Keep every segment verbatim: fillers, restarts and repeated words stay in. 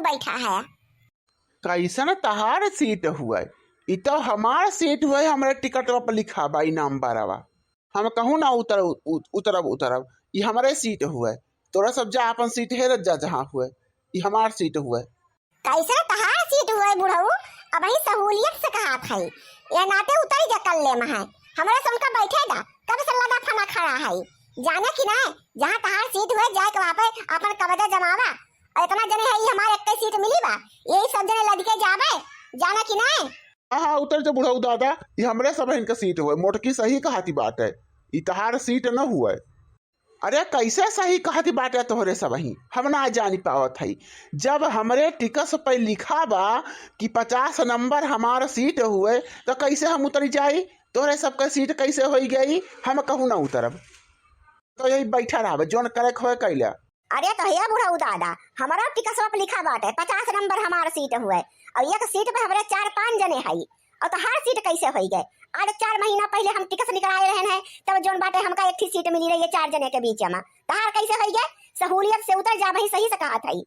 बैठा है। कैसन तहार सीट हुए? ई तो हमार सीट हुए, हमरे टिकटवा पर लिखा बा ई नंबरवा। हम कहूँ ना उतर, उ-, उतरब, उतरब, ई हमरे सीट हुए। तोरा सब जा, अपन सीट हेरत जा जहाँ हुए, ई हमार सीट हुए। कैसन तहार सीट हुए बुढ़ऊ? अबहीं सहूलियत से कहत हई, यह नाते उतरी जा कल्ले में है। हमरे सब का बैठे दा, कब से लदा फना खड़ा है, जाने कि ना? जहाँ तहार सीट हुए जाए के वहाँ पे अपन कब्जा जमावा। और इतना जने है, ई हमार एक सीट मिली बा, यही सब जने लद के जाबे, जाने कि ना? हाँ, हाँ, उतर जा बुढ़ऊ दादा, ई हमरे सब इनका सीट हुए, मोटकी सही कहती बात है, ई तहार सीट न हुए। अरे, कैसे सही कहती बाटे तोहरे सबही? हम ना जानी पावत हई। जब हमरे टिकस पे लिखा बा कि पचास नंबर हमार सीट हुए, तो कैसे हम उतरी जाई? तोहरे सबके सीट कैसे होई गई? हम कहूँ ना उतरब, तो यही बैठा रहबे, जोन करे के होए कैले। अरे तो हे बुढ़ऊ दादा, हमारा टिकसवा पे लिखा बाटे पचास नंबर हमार सीट हुए, और एक सीट पे हमरे चार पांच जने हई, और तोहार सीट कैसे होई गए? आज चार महीना पहले हम टिकस निकलाए रहन है, तब जोन बाटे हमका एक ही सीट मिली रही है चार जने के बीच में, तोहार कैसे होई गए? सहूलियत से उतर जा भाई, सही से कहत हई।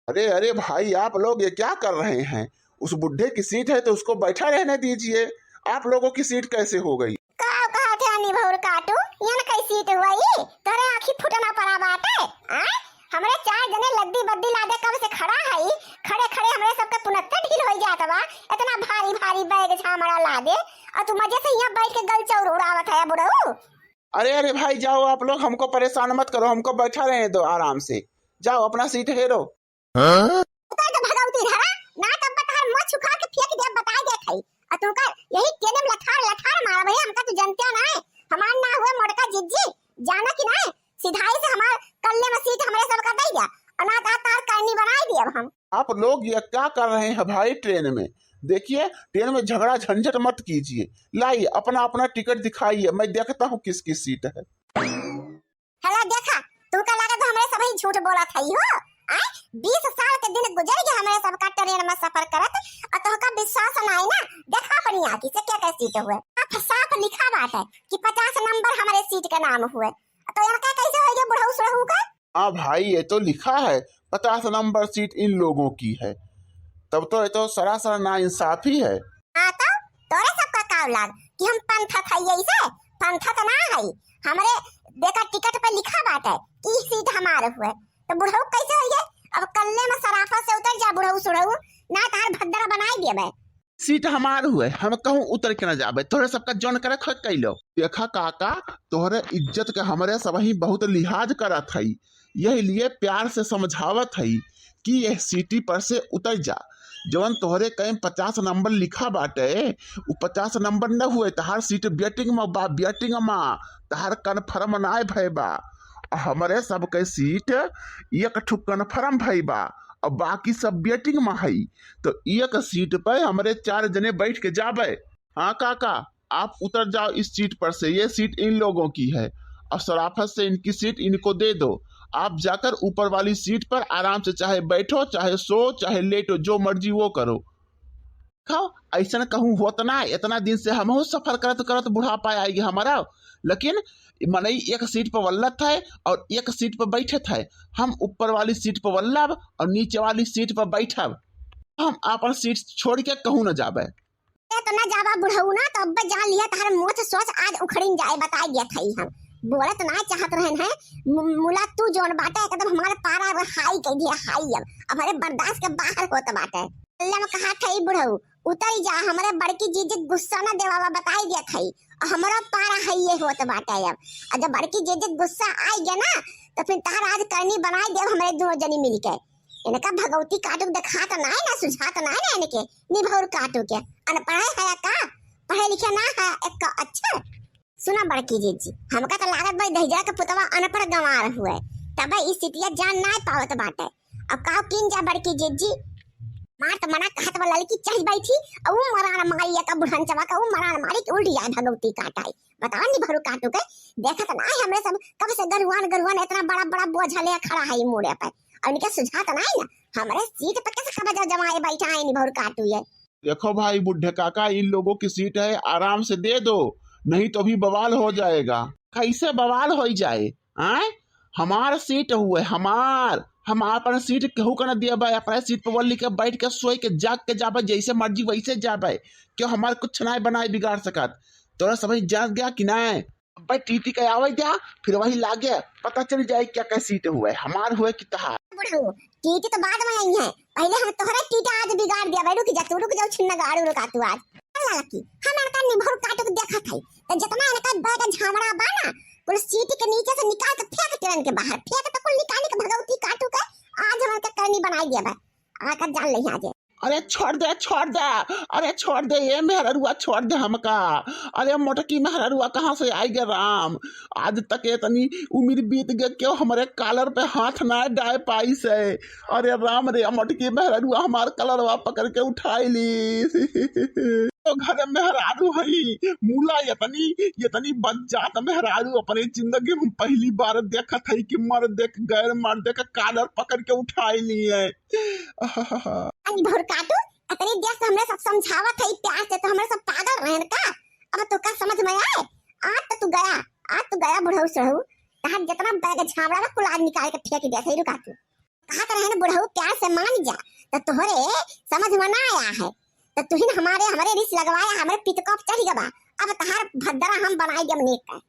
अरे, अरे भाई, आप लोग ये क्या कर रहे हैं? उस बुढ़े की सीट है तो उसको बैठा रहने दीजिए, आप लोगों की सीट कैसे हो गई? का कहत है निभौर काटू, यन कैसी सीट हुआ ई? तोरे आँखी फुटना पड़ा बाटे, आय? हमरे चार जने लद्दी बद्दी लादे कब से खड़ा हई, खड़े खड़े हमरे सबके पुनत्ते ढील होई जात बा, इतना भारी भारी बैग झामड़ा लादे, और तू मजे से यहाँ बैठ के गलचौर उड़ावत है बुढ़ऊ। अरे, अरे भाई, जाओ आप लोग, हमको परेशान मत करो, हमको बैठा रहने दो आराम से, जाओ अपना सीट हेरो। हाँ? उतर तो भगवती धरा, ना तब तहार मुँह छुखा के फेंक दे, बताई देत हई। और तुमका यही ट्रेन में लठार लठार मारब है, हमका तू जनते ना है। हमार ना हुए मोटका जिज्जी, जाना कि ना? सिधाई से हमार कल्ले में सीट हमरे सब का दे दिया, और ना तो तार करनी बनाई दिया हम। आप लोग ये क्या कर रहे हैं भाई ट्रेन में? देखिए, ट्रेन में झगड़ा झंझट मत कीजिए। लाइए, अपना अपना टिकट दिखाइए, मैं देखता हूँ किसकी सीट है। हेलो, देखा, तुमका लगा तो हमरे सबही झूठ बोलत हई हो। आय, बीस साल के दिन गुजर गए हमरे सबका ट्रेन में सफर करत, और तोहका विश्वास ना आई ना? देखा अपनी आँखी से क्या क्या सीट हुए, साफ साफ लिखा बात है कि पचास नंबर हमारे सीट के नाम हुए, तो इनका कैसे हो गया बुढ़ऊ सुढ़ऊ का? हाँ भाई, ये तो लिखा है, पचास नंबर सीट इन लोगों की है, तब तो ये तो सरासर नाइंसाफी है। हाँ तो, तोरे सबका का लाग कि हम पंथत हई ऐसे? पंथत ना हई, हमरे देखा टिकट पे लिखा बाटे कि ई सीट हमार हुए, तो बुढ़ऊ कैसे होइए? अब कल्ले में सराफत से उतर जा बुढ़ऊ सुढ़ऊ, ना तार भद्दरा बनाई देबे। सीट हमार हुए, हम कहूँ उतर के न जाबे, तोहरे सबका जौन करे खोज कैलो। देखा काका, तोहरे इज्जत के हमरे सबही बहुत लिहाज करत हई, यही लिए प्यार से समझावत हई कि यह सीटी पर से उतर जा। जवन तोहरे कहीं पचास नंबर लिखा बाटे, उ पचास नंबर न हुए, तहार सीट वेटिंग में बा, वेटिंग में, तहार कन्फर्म नाय भय बा। हमरे सबके सीट एक ठो कन्फर्म भई बा, और बाकी सब वेटिंग में हई। तो एक सीट पे हमरे चार जने बैठ के जाबे। हाँ काका, आप उतर जाओ इस सीट पर से, ये सीट इन लोगों की है और शराफत से इनकी सीट इनको दे दो। आप जाकर ऊपर वाली सीट पर आराम से चाहे बैठो, चाहे सो, चाहे लेटो, जो मर्जी वो करो। खाओ, ऐसन कहूँ होत ना, इतना दिन से हमहू सफर करत करत बुढ़ापा आइगे हमारा, लेकिन मनई एक सीट पर वल्लत है और एक सीट पर बैठत है। हम ऊपर वाली सीट पर वल्लब और नीचे वाली सीट पर बैठब। हम आपन सीट छोड़ के कहूँ न जाबे। ए, तो ना जाबा बुढ़ऊ ना, तो अब्बे जान लिया तहार मोछ सोच आज उखड़िन जाए, बताई गया था हम। बोलत ना चाहत रहन है, मु-, मुला तू जोन बाटे एकदम हमारे पारा अब हाई कह दिया, हाई अब, अब हमारे बर्दाश्त के बाहर होत बाटे। अल्लाह में कहा था ई बुढ़ऊ, उतर जा, हमरे बड़की जीजी गुस्सा ना देवावा, बताई दिया था ई। और हमारा पारा है ये होत बाटे अब। और जब बड़की जीजी गुस्सा आई गया ना, तो फिर तहार आज करनी बनाई देव हमरे दोनों जनी मिलके। इनका भगवती काटू के देखात ना है ना, सुझात ना है ना इनके, निभौर काटू के। अनपढ़ है का? पढ़े लिखे ना है एक अक्षर। सुना बड़की जीजी, हमका तो लागत बा दहिजरा के पुतवा अनपढ़ गंवार हुए, तबे ई सिटिया जान ना पावत बाटे। अब काव कीन जा बड़की जीजी? मार त मना कहत बा ललकी चढ़ बैठी, अब उ मरान मारी या का बुढ़न चबा का उ मरान मारी कि उल्टी जाए भगवती काटाई। बताओ निभौर काटू के, देखत ना है हमरे सब कब से गरुआन गरुआन इतना बड़ा बड़ा बोझा ले खड़ा है ई मूड़े पे। और इनके सुझात ना है ना, हमरे सीट पे कैसे कब्जा जमाए बैठा है निभौर काटू ये। देखो भाई बुढ़े काका, इन लोगों की सीट है, आराम से दे दो, नहीं तो भी बवाल हो जाएगा। कैसे बवाल हो जाए? आय? हमार सीट हुए, हमार। हम आपन सीट केहू का न दिया बा। अपने सीट पर वल्ली के बैठ के, सोई के, जाग के जाबे, जैसे मर्जी वैसे जाबे। क्यों हमार कुछ नाय बनाए बिगाड़ सकत। तोरा समझ जाग गया कि नाय? अबे टीटी के आवे द्या, फिर वही लागे पता चल जाए क्या क्या सीट हुए, हमार हुए कि तहार। बुढ़ऊ, टीटी तो बाद में आई है, पहले हम तोहरे टीटी आज बिगाड़ दिया बैठू कि जा तू रुक जाओ छिन्ना गाड़ू रुका तू आज। लड़की, हम इनका निभर काटू के देखत है, तो जितना इनका बैग झामड़ा बा ना, कुल सीट के नीचे से निकाल के फेंक ट्रेन के बाहर, फेंक तो कुल निकाली के भगवती काटू के, आज हम इनका करनी बनाई दिया बा, आकर जान ले आज। अरे छोड़ दे, छोड़ दे, अरे छोड़ दे, ये मेहररुआ छोड़ दे हमका। अरे मोटकी मेहररुआ कहाँ से आई गे राम, आज तक इतनी उम्र बीत गए, क्यों हमारे कालर पे हाथ ना डाय पाई से। अरे राम रे, मोटकी मेहररुआ हमार कलरवा पकड़ के उठाई ली। तो घर मेहरारू हई, मुला इतनी, इतनी बज्जात मेहरारू अपने जिंदगी में पहली बार देखत हई कि मर्द देख गैर मर्द के कालर पकड़ के उठाई ली है। अनी भर काटू, अतनी देर से हमरे सब समझावत है प्यार से, तो हमरे सब पागल रहन का? अब तो का समझ में आए? आज तो तू गया, आज तू गया बुढ़ऊ सढ़ऊ, तहार जितना बैग झामड़ा बा कुल आज निकाल के फेंक दिया सही रुका तू। कहा तो रहे ना बुढ़ऊ प्यार से मान जा, तो तोहरे समझ में ना आया है, तो तुहिन हमारे, हमारे रिस लगवाया, हमारे पितकप चढ़ गवा। अब तहार भद्दरा हम बनाई जब नेक का।